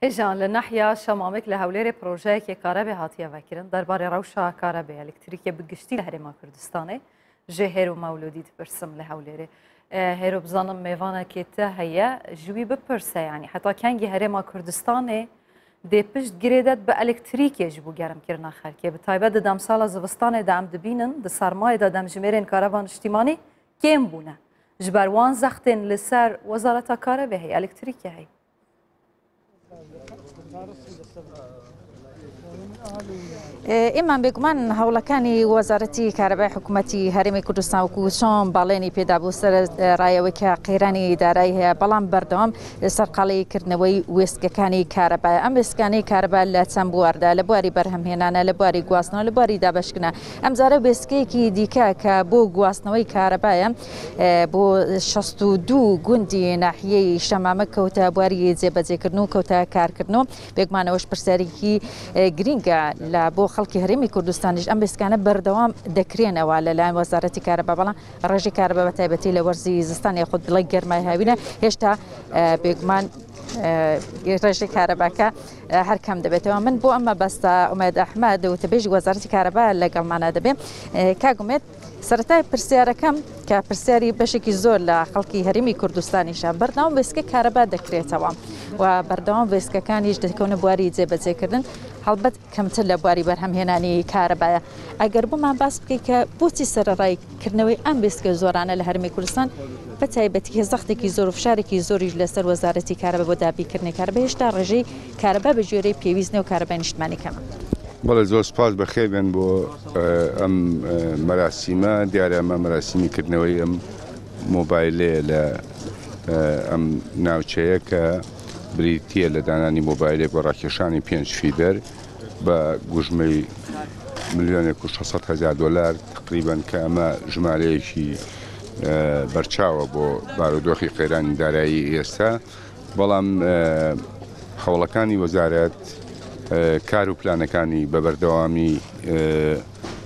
Hêjan li nahya Şemamik li Hewlêrê projeyekê karebê hatiye vekirin. Derbarê rewşa karebê elektrîkê bi giştî li Herêma Kurdistanê ji Hêro Mewlûdî dipirsim li Hewlêrê. Hêro bizanim mêvanekê te heye ji wî bipirse yanî heta kengî Herêma Kurdistanê dê pişt girêdet bi elektrîkê ji bo germkirina xelkê bi taybet di demsala zivistanê de em dibînin di sermayê de demjimêrên kareba niştîmanî kêm bûne. Ji ber wan zextên li ser Wezareta Karebê heye elektrîkê heye. ئێمان بێگومان هەوڵەکانی وەزارەتی کارەبای حکوومەتی هەرێمی کوردستان وەکو چۆن بەڵێنی پێدا بوو سەر ڕایەوەی کە قەیرانی دارایی هەیە بەڵام بەردەوام سەرقاڵی کردنەوەی وێستگەکانی کارەبای ئەم وێستگانەی کارەبا لە چەند بواردا لە بواری بەرهەمهێنانە لە بواری گواستنەوە لە بواری دابەشکردنە ئەمجارە وێستگەیەکی دیکە کە بۆ گواستنەوەی کارەبایە بۆ 62 گوندی ناحیەی شەمامە کەوتە بواری جێبەجێکردن و کەوتە کارکردن و بێگومانەوەش پرسیارێکی گرینگە لە بۆ خەڵکی هەرێمی کوردستانیش ئەم وێستگانە بەردەوام دەکرێنەوە لەلایەن وەزارەتی کارەبا بەڵام ڕێژەی کارەبا بە تایبەتی لە وەرزی زستان یاخود بڵێ گەرمای هاوینە هێشتا بێگومان ڕێژەی کارەباکە هەر کەم دەبێتەوە من بۆ ئەم مەبەستە ئومێد ئەحمەد وتەبێژی وەزارەتی کارەبا لەگەڵمانە دەبێ کاک ئومێد سەرەتای پرسیارەکەم کە پرسیاری بەشێکی زۆر لە خەڵکی هەرێمی کوردستانیشە بەردەوام وێستگەی کارەبا دەکرێتەوە و بەردەوام وێستگەکانیش دەکەونە بواری جێبەجێکردن هەڵبەت کەمتر لە بواری بەرهەمهێنانی کارەبایە ئەگەر بۆمان باس بکەیت کە بۆچی سەرەڕای کردنەوەی ئەم وێستگە زۆرانە لە هەرێمی کوردستان بە تایبەتی کە زەختێکی زۆر و فشارێکی زۆریش لەسەر وەزارەتی کارەبا بۆ دابینکردنی کارەبا هێشتا ڕێژەی کارەبا بە گوێرەی پێویست نیە و کارەبای نیشتمانی کەمە. بەڵێ زۆر سوپاس بەخێربێن بۆ ئەم مەراسیمە دیارە ئەمە مەراسیمی کردنەوەی ئەم مۆبایلەیە لە ئەم ناوچەیە کە بریتییە لە دانانی مۆبایلێک بۆ ڕاکێشانی پێنج فیدەر بە گوژمەی ملیۆنێک و 600 هەزار دۆلار تقریبان کە ئەمە ژمارەیەکی بەرچاوە بۆ بارودۆخی قەیرانی دارایی ئێستا بەڵام هەوڵەکانی وەزارەت کار و پلانەکانی بە بەردەوامی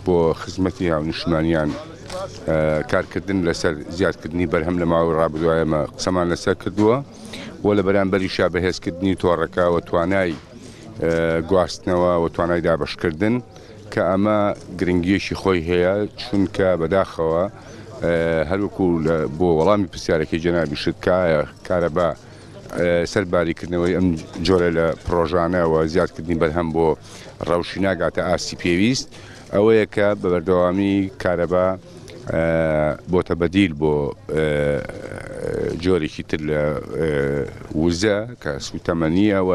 بۆ خزمەتی هاونیشتمانیان کارکردن لەسەر زیادکردنی بەرهەم لە ماوەی ڕابردووە ئێمە قسەمان لەسەر کردووە و لە بەرامبەریشا بەهێزکردنی تۆڕەکە و توانای گواستنەوە و توانای دابەشکردن کە ئەمە گرنگیەکی خۆی هەیە چونکە بەداخەوە هەروەکو بۆ وەڵامی پرسیارەکەی جەنابیشت کە ئایا کارەبا سەر باریکردنەوەی ئەم جۆرە لە پڕۆژانە و زیادکردنی بەرهەم بۆ ڕەوشی ناگاتە ئاستی پێویست ئەوەیە کە بە بەردەوامی کارەبا بۆتە بەدیل بۆ جۆرێکی تر لە وزە کە سوتەمەنیە و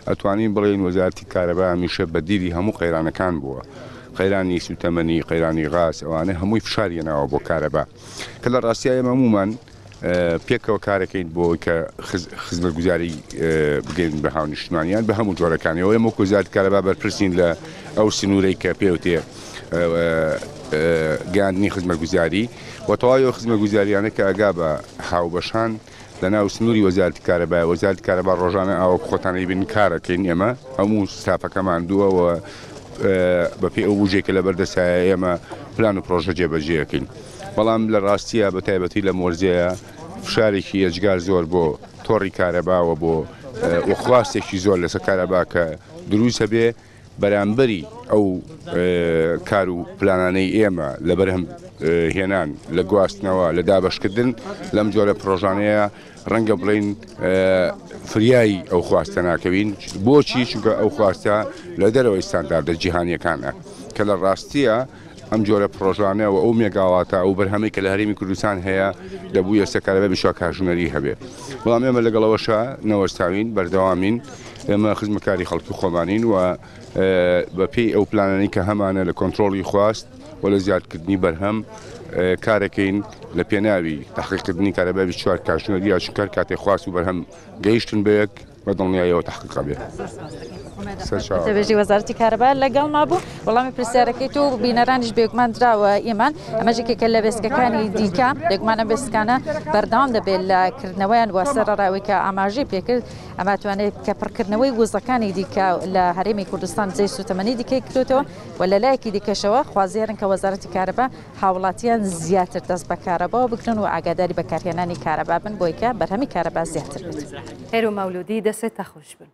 ئەتوانین بڵێین وەزارەتی کارەبا هەمیشە بەدیلی هەموو قەیرانەکان بووە قەیرانی سوتەمەنی قەیرانی غاز ئەوانە هەمووی فشار هێناوە بۆ کارەبا کە لە ڕاستیا ئێمە هەموومان پێکەوە کارەکەین بۆ ئەوەی کە خزمەتگوزاری بگەین بە هاونیشتمانیان بە هەموو جۆرەکانیەوە ئێمە وەکو وەزارەتی کارەبا بەرپرسین لە ئەو سنوورەی کە پێوتێ گەیاندنی خزمەتگوزاری و تەواوی ئەو خزمەتگوزاریانە کە ئەگا بە هاوبەشان لەناو سنووری وەزارەتی کارەبایە، وەزارەتی کارەبا ڕۆژانە ئاوەک خۆتان ئەیبینن کارەکەین ئێمە هەموو ستافەکەمان دووە و بەپێی ئەو بوجەی کە لەبەردەستایە ئێمە پلان و پرۆژە جێبەجێ ئەکەین بەڵام لە ڕاستیە بە تایبەتی لەم وەرزەیە فشارێکی ئێجگار زۆر بۆ تۆڕی کارەبا و بۆ و خواستێکی زۆر لەسەر کارەبا کە دروست هەبێ بەرامبەری ئەو کار و پلانانەی ئێمە لە بەرهەم هێنان لە گواستنەوە لە دابەشکردن لەم جۆرە پرۆژانەیە ڕەنگە بڵین فریایی ئەو خواستە ناکەوین بۆچی چونکە ئەو خواستە لە دەرەوەی ستانداردە جیهانیەکانە کە لە ڕاستیە ئەم جۆرە پرۆژانە و ئەو مێگاواتە ئەو بەرهەمەی کە لە هەرێمی کوردستان هەیە دەبوو ئێستا کارەبای 24 کاتژمێری هەبێ بەڵام ئێمە لەگەڵەوەشە نەوەستاوین بەردەوامین ئێمە خزمەتکاری خەڵکی خۆمانین و بەپێی ئەو پلانانەی کە هەمانە لە کۆنترۆڵی خواست و لە زیادکردنی بەرهەم کارەکەین لە پێناوی تەحقیقکردنی کارەبای 24 کاتژمێری یا چونکە هەر کاتێ خواست و بەرهەم گەیشتن بە یەک بە دڵنیاییەوە تەحقیق ئەبێ. سەرچاوە. وتەبێژی وەزارەتی کارەبا لەگەڵما بوو وەڵامی پرسیارەکەی تۆ و بینەرانیش بێگومان دراوە ئیمان ئەمەش یەکێکە لە وێستگەکانی دیکە بێگومان ئەم وێستگانە بەردەوام دەبێت لە کردنەوەیان و سەرەڕای ئەوەی کە ئاماژەی پێکرد ئەمە توانێت کە پڕکردنەوەی وزەکانی دیکە لە هەرێمی کوردستان جێی سوتەمەنی دیکەی کردوتەوە و لە لایەکی دیکەشەوە خوازیارن کە وەزارەتی کارەبا هاوڵاتیان زیاتر دەست بە کارەباوە بگرن و ئاگاداری بەکارهێنانی کارەبا بن بۆی کە بەرهەمی کارەبا زیاتر بێت. هێرو مەولودی دەسێت تەخۆش بن.